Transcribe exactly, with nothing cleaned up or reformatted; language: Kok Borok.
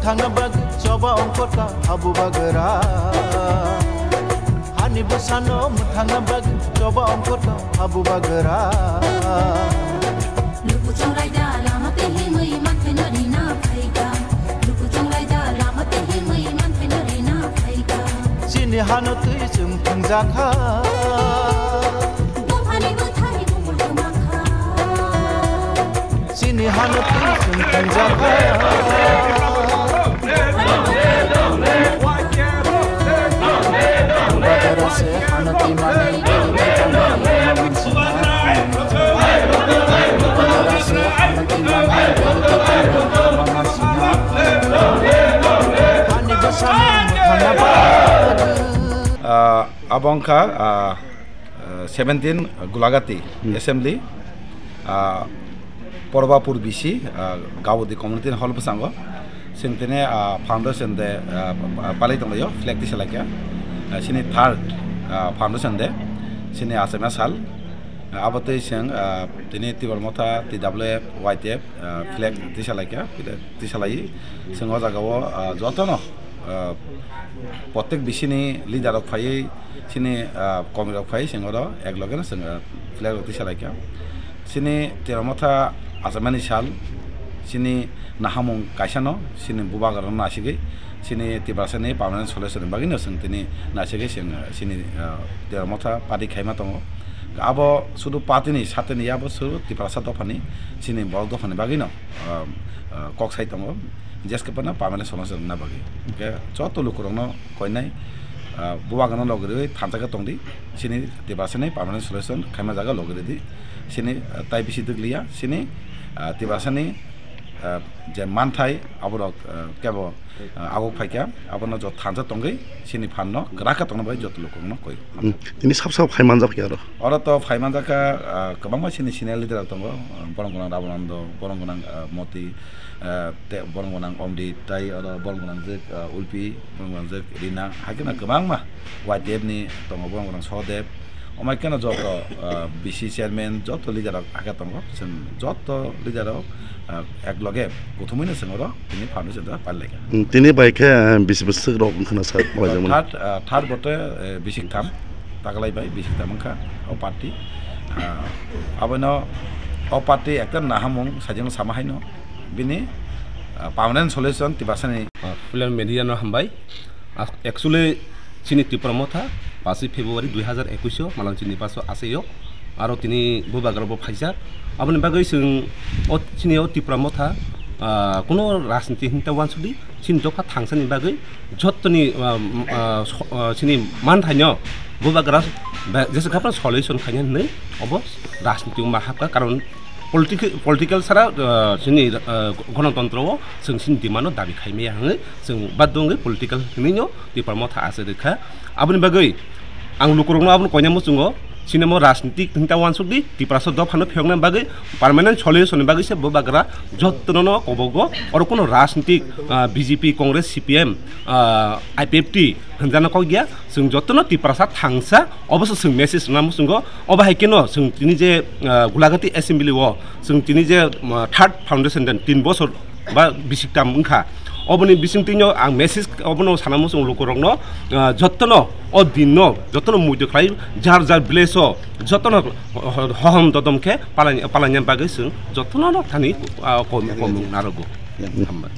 Thangna bagwi choba ongkhorka habu bagra. Hani bwsano mwthangna bagwi choba ongkhorka habu bagra. Luku chongraida lama tei himwi manthai no rina phaika. Luku chongraida lama tei himwi manthai no rina phaika. Chini hano twi chwng thwngjakha. Dophani bwthai bumul kwmakha. Chini hano twi chwng thwngjakha. Bubagra se hano twi manwi. Bubagra se hano twi manwi. Ah, abo wngkha, ah, ah, seventeen Gulagati Hmm. Assembly, ah, Porbapur B C, ah, Gaudi Community Hall bwskango. Chwng tini, ah, foundation day, ah, palai tonglaio, flag tisa laikha. Ah, chini third, ah, foundation day, chini achai ma sal. Ah, abo twi chwng, ah, tini Tipra Motha, T W F, Y T F, ah, flag tisa laikha, flag tisa lai. Chwng o jaga o, ah, jotono, ah, protek B C ni leader rok phaiwi, chini, ah, komi rok phai, chwng oro ek loge no chwng, ah, flag rok tisa laikha. Chini Tipra Motha achaimani sal, chini nahamung kaisa no, chini bubagra no nasigwi, chini Tiprasa ni permanent solution ni bagwi no chwng tini nasigwi chwng, ah, chini, ah, Tipra Motha party khaima tongo. Abo sudu party ni sate ni ya, abo sudu Tiprasa dopha ni, chini borok dopha ni bagwi no, ah, ah, kok sai tongo. J S K P no permanent solution wngna bagwi. Hwnkhe joto lukurokno koinai, ah, bubagrano logi rwi thansa khe tongdi, chini Tiprasani permanent solution khaima jaga logi rwdi. Chini, ah, tai bisi dwkliya, chini, ah, Tiprasani, ah, je manthai aborok, ah, kebo, ah, aguk phaikha, abono jo thansa tongwi chini phanno kwrak khe tongna bagwi joto lukurokno koi. Hmm, tini sab sab phai manjak khe aro. Oro to phai manjak kha, ah, kwbangma chini senior leader rok tongo, ah, borok gwnang Ramanando, borok gwnang, ah, Moti, ah, te borok gwnang Omrit, tai oro borok gwnang jwk, ah, Ulpi, borok gwnang jwk Rina, hai kheno kwbangma Y T F ni tongo, borok gwnang Sodev, omai kheno joto, ah, B C chairman, joto leader rok hakhe tongo, chwng joto leader rok, ah, ek loge kuthumwi no chwng oro tini foundation day pari laikha. Hmm, tini bai khe, ah, bisi bwswk rok wngkha na sir, malaijak mani? Third, ah, third bote, eh, bisik tham, taklai bai bisik tham wngkha o party. Ah, abono o party ekta nahamung sajwkno sama haino bini, ah, permanent solution Tiprasani. Ah, Film Media no hambai. Ah, actually, chini Tipra Motha, pachi February dui hazar ekwis o, malam chini paso aseyo. Aro tini bubagra bo phaijak. Aboni bagwi chwng o chini o Tipra Motha, ah, kuno rajniti hinta wansukdi, chini dopha thangsani bagwi jottoni, ah, ah, so-, ah, chini manthaino bubagra ba-, jesa khapra solution khaina hinwi obo rajniti ma hapkha, karon politic-, political sara, ah, chini, ah, gonotontro o chwng chini demand no dabi khaimaya hinwi chwng baddo wngwi political hinwino Tipra Motha achairwkha. Aboni bagwi ang lukurokno abono koina muchungo, sinamo rajnitik hinta wansukdi, Tiprasa dophano phiyokna bagwi permanent solution ni bagwi se bubagra jotono no kobogo, oro kuno rajnitik, ah, B J P, Congress, C P M, ah, I P F T hinjana kok ya, chwng jotono Tiprasa thangsa, oboso chwng message rwna muchungo, obo hai kheno chwng tini je, ah, Gulagati assembly o chwng tini je, ah, third foundation day tin bosor ba bisik tam wngkha. Oboni bisingtwino ang message obono sana muchung lukurokno, ah, jottono o dinno jottono muitu khlai jar jar village o jottono ho-, ho-, hohom dodom khe palai-, palaina bagwi chwng jottono thani, ah, kom-, komung narogo. Hambai.